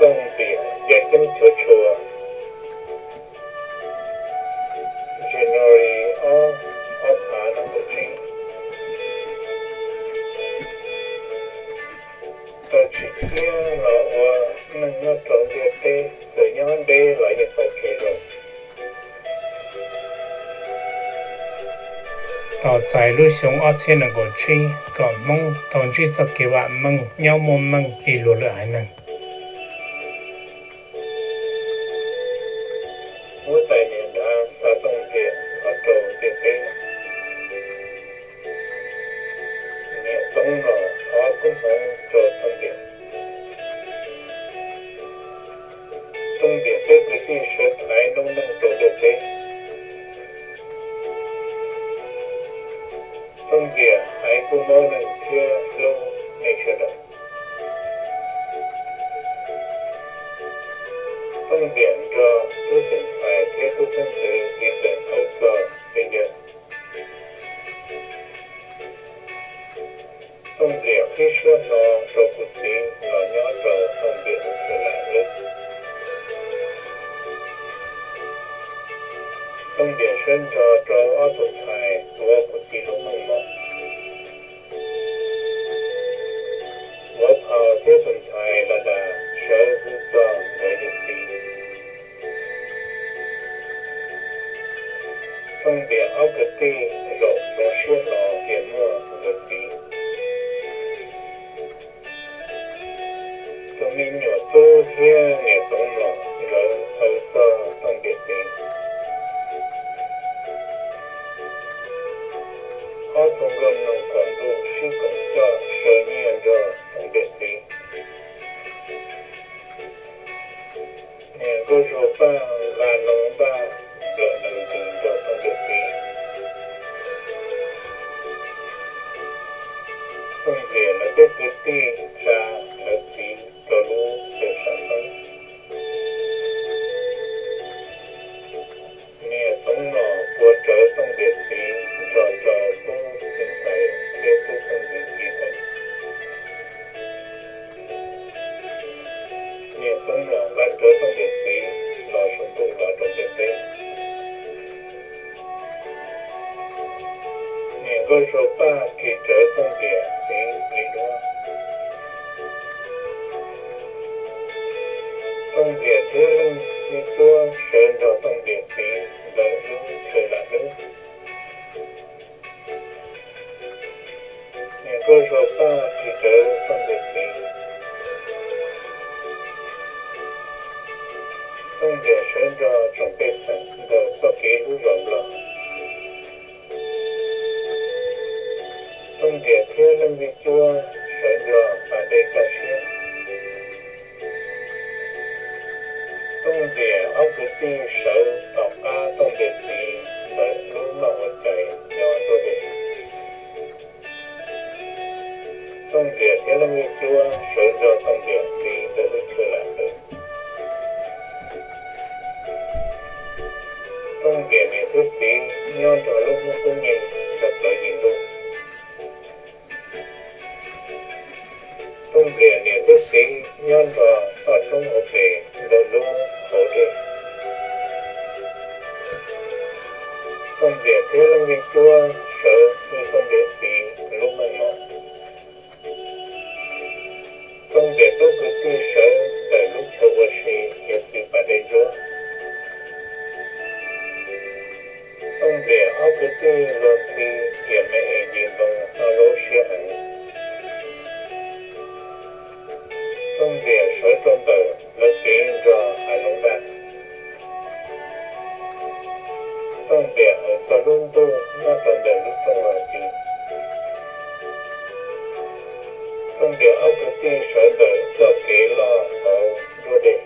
Tooj Npiam nce ceeb tshua tshua. January ob, ob phav nees nkaum tsib. Tau tsim thiab los ua neej nyob rau ntiaj teb, txawm nyob deb los yeej tau kev zoo. Tos txais lub xyoo ob txhiab nees nkaum tsib kom Hmoob tau ntsib txoj kev vam meej nyob muaj meej li luag lwm haiv neeg. Huab tais niam nrad xa Tooj Npiam los rau ntiaj teb. Niam Txoov Mlom thov koob hmoov rau Tooj Npiam. Tooj Npiam peb kwv tij sawv thaiv noob neej rau ntiaj teb. Tooj Npiam haiv kuj mob neeg thiab hlub nej sawv daws. Tooj Npiam nrog tub xeem Xais thiab tub txheeb ntxwv Ethan aub txog peb yawg. Tooj Npiam qhib siab hlo rau kuv txiv los nyob rau Tooj Npiam lub chaw lam lub. Tooj Npiam sawv nrog rau ob tug ntxhais tuav kuv txiv lub meej mom. Vauv Phau thiab tus ntxhais Los Das sawv hu txog nkawd yawm txiv. Tooj Npiam ob kwv tij zaum zoo siab hlo tias muaj nkawd txiv. Tus me nyuam tub thiab niam Txoov Mlom nkawd hu txog Tooj Npiam txiv. Ob tug nkauj noog kaum ntuj sib koom coj saw nyiaj nrog Tooj Npiam txiv. Niam Nkauj Zuag Paj nqa loo npaj nplawm nees ntws nrog Tooj Npiam txiv. Tooj Npiam lawv peb kwv tij tsa lawv txiv rau lub chaw sam xeeb. Niam Txoov Mlom puag rawv Tooj Npiam txiv nrog rau tub xeem Xais thiab tub txheeb ntxwv Ethan. Niam Txoov Mlom nqa rawv Tooj Npiam txiv los saum ntuj los rau ntiaj teb. Niam Nkauj Zuag Paj ris rawv Tooj Npiam txiv li duab. Tooj Npiam thiab Leej Vij Cuab sawv nrog Tooj Npiam txiv ntawm lub chaw lam lub. Niam Nkauj Zuag Paj ris rawv Tooj Npiam txiv. Tooj Npiam sawv nrog tsoom pej xeem nkaum txoj kev hlub zos Nplog. Tooj Npiam thiab Leej Vij Cuab sawv nrog pas dej kaj siab. Tooj Npiam ob kwv tij sawv tom qab Tooj Npiam txiv ntawm lub noj ua cai nyob tuaj dej. Tooj Npiam thiab Leej Vij Cuab sawv nrog Tooj Npiam txiv ntawm lub chaw lam lub. Tooj Npiam niam thiab txiv nyob nrog lub hnub qub nyeeg ntawm plawv yim ntuj. Tooj Npiam niam thiab txiv nyob nrog toj roob hauv pes ntawm lub hauv dej. Tooj Npiam thiab Leej Vij Cuab sawv hu Tooj Npiam txiv lub meej mom. Tooj Npiam tub kwv tij sawv ntawm lub chaw ua si hiav txwv pas dej ntsuab. Tooj Npiam ob kwv tij luag ntxhi tias me es nce ntoo noj zaub siab heev. Tooj Npiam sawv rau ntawm lawv kev nrog hav zoov daj. Tooj Npiam hawv txog lub ntuj nyob rau ntawm lub rooj los cw. Tooj Npiam ob kwv tij sawv ntawm txoj kev loj hauv nruab dej.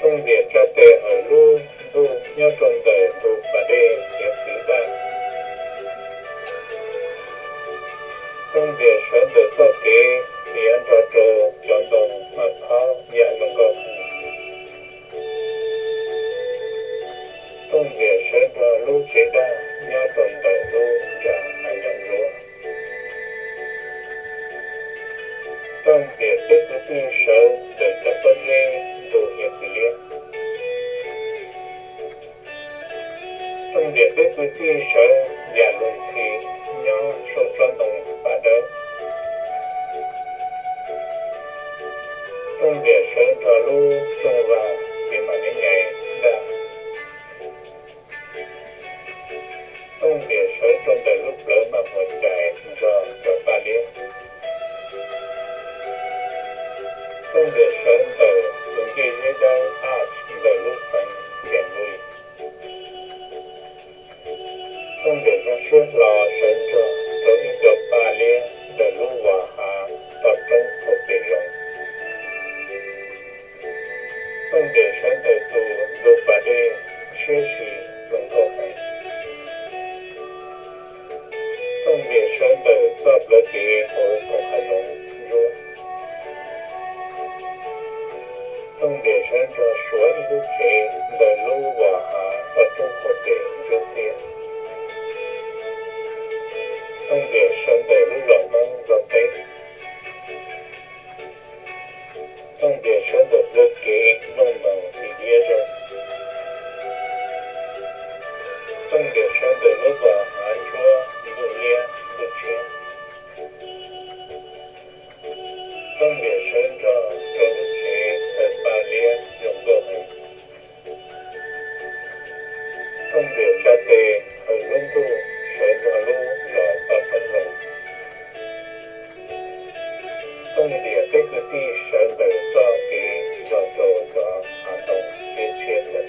Tooj Npiam tsa tes hawm lub ntuj nyob rau ntawm ntug pas dej hiav txwv daj. Tooj Npiam sawv ntawm txoj kev txiav nrog rau cov ntoo maj thaub yam zoo nkauj heev. Tooj Npiam sawv nrog lub tsev daj nyob rau ntawm lub nra hav nyob ntsuav. Tooj Npiam Tij sawv ntawm cov pob zeb nrug hiav txwv liab. Tooj Npiam peb kwv tij sawv yam luag ntxhi nyob saum tsob ntoo paj dawb. Tooj Npiam sawv nrog lub rooj vag txiv mam neb nyais nraj. Tooj Npiam sawv rau ntawm lub plawv maj huam cais nrog cov paj liab. Tooj Npiam sawv ntawm tus ncej zeb dawb aj ntawm lub xeev Xiam Luis. Tooj Npiam zoo siab hlo sawv nrog rau ib co paj liab ntawm lub vas hav toj roob hauv pes zoov. Tooj Npiam sawv ntawm tus ntug pas dej siab si zoo nkauj heev. Tooj Npiam sawv ntawm txoj plawv kev hauv koom hav zoov ntsuab. Tooj Npiam sawv nrog Suav ib lub tsev ntawm lub vas hav toj roob hauv pes ntsuab xiab. Tooj Npiam sawv ntawm lub zos Hmoob zog teb. Tooj Npiam sawv ntawm plawv kev nplooj ntoos xim liab zog. Tooj Npiam sawv ntawm lub vas hav ntsuab ntuj liab ntuj tshiab. Tooj Npiam sawv nrog rau lub tsev tawg paj liab zoo nkauj heev. Tooj Npiam tsa tes hawm lub ntuj sawv nrog lub zos toj roob zoo. Tooj Npiam peb kwv tij sawv ntawm txoj kev nrog rau cov hav ntoo thiab tshiab tawg.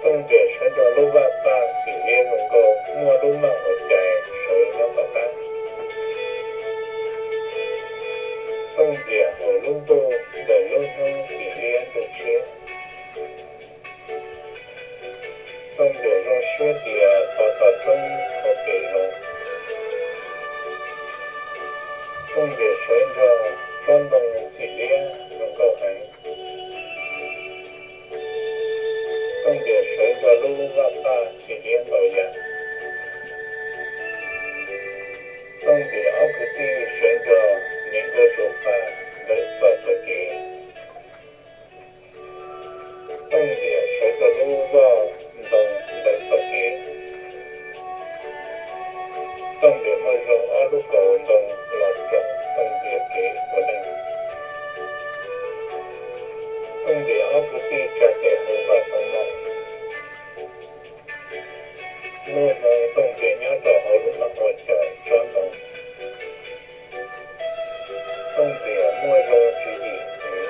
Tooj Npiam sawv nrog lub vaj paj xim liab zoo nkauj muaj lub maj huam cais sawv nyob tom qab. Tooj Npiam hawm lub ntuj ntawm lub hnub xim liab ntuj tshiab. Tooj Npiam zoo siab tias pom toj roob hauv pes zoo. Tooj Npiam sawv nrog tsob ntoo xim liab zoo nkauj heev. Tooj Npiam sawv nrog lub vaj paj xim liab ntau yam. Tooj Npiam ob kwv tij sawv nrog niam nkauj zuag paj ntawm txoj plawv kev. Tooj Npiam sawv rau lub voj ntoo ntawm txoj kev. Tooj Npiam muaj zoo ob lub kaus ntoo los roos Tooj Npiam kev ua neej. Tooj Npiam ob kwv tij tsa tes hawm vaj txoov mom. Muaj hmoo Tooj Npiam nyob rau hauv lub maj huam cais tsob ntoo. Tooj Npiam muaj zoo tswv yim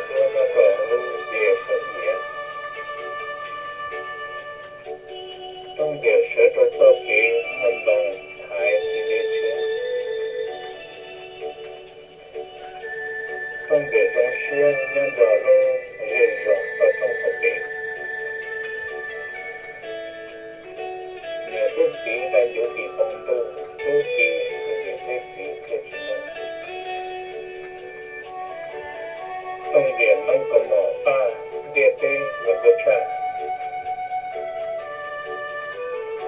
ntuab nyob rau lub txiaj khaum iav. Tooj Npiam sawv rau txoj kev muaj ntoo thaiv xim liab tshiab. Tooj Npiam zoo siab nyob nrog lub zej zog toj roob hauv pes. Niam thiab txiv dai ncuv tim npoo ntuj, tub ki tus niam thiab txiv thiaj tsis muaj. Tooj Npiam neeb kaus mom paj ntiaj teb zoo nkauj tshaj.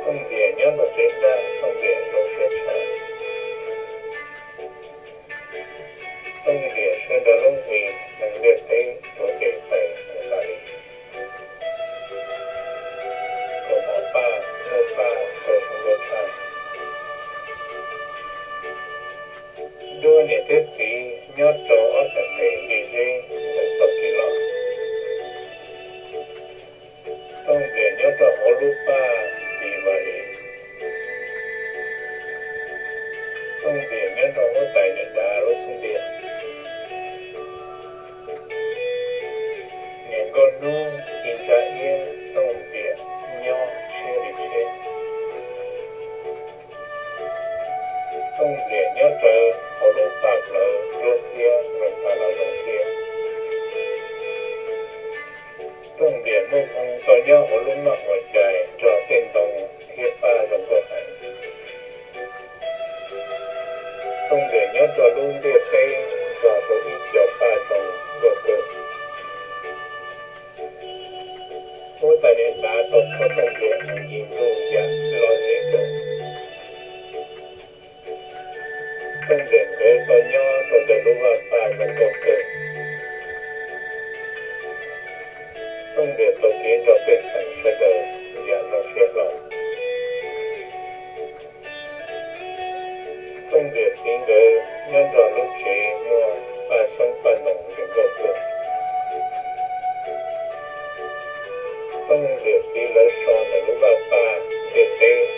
Tooj Npiam nyob nrog tsev ntaj, Tooj Npiam zoo siab tshaj. Tooj Npiam sawv nrog lub hlis neeg ntiaj teb rhuav tes txais mus tas li. Kaus mom paj muaj paj rau zoo nkauj tshaj. Duab niam thiab txiv nyob rau ob txhais tes nce zeb ntawm txoj kev loj. Tooj Npiam nyob rau hauv lub paj Tis Vas Lis. Tooj Npiam nyob rau huab tais niam dav lub xub ntiag. Niam nkauj hnub ci ntsa iab, Tooj Npiam nyob tshiab li tshiab. Tooj Npiam nyob rawv hauv lub paj plawv nruab xiab zoo tas los zoo thiab. Tooj Npiam muaj hmoo tau nyob hauv lub maj huam cais nrog tej ntoo thiab paj zoo nkauj heev. Tooj Npiam nyob rau lub ntiaj teb nrog rau ib co paj zoo nkauj kawg. Huab tais niam dav tau rhuav Tooj Npiam mus ncig ntuj yam lom zem kawg. Tooj Npias nkawd tau nyob rau ntawm lub vaj paj zoo nkauj kawg. Tooj Npias tau kev nrog pej xeem sawv daws yam zoo siab hlo. Tooj Npias txiv nkawd nyob nrog lub tsev muaj paj xyoob paj noos zoo nkauj kawg. Tooj Npias txiv lawv so ntawm lub vaj paj ntiaj teb